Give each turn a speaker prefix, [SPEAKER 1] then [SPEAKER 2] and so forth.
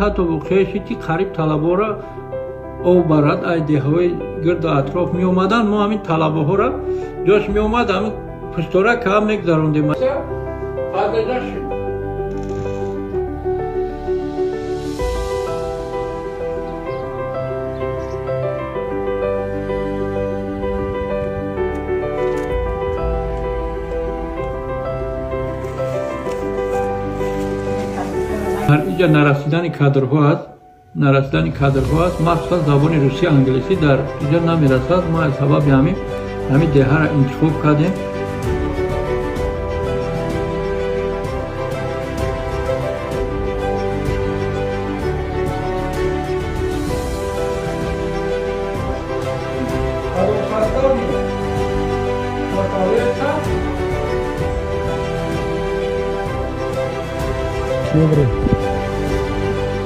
[SPEAKER 1] Ҳатто воқеа шуд, ки қариб талабаҳоро об барад. Ай деҳаҳои гирду атроф меомаданд. Мо ҳамин талабаҳоро ҷош меомад, ҳамин пуштора кам мегзарондем. Дар инҷа нарасидани кадрҳо аст, нарасидани кадрҳо аст. Махсусан забони русӣ, англисӣ дар инҷа намерасад. Мо аз сабаби ҳамин деҳаро интихоб кардем.
[SPEAKER 2] Добре.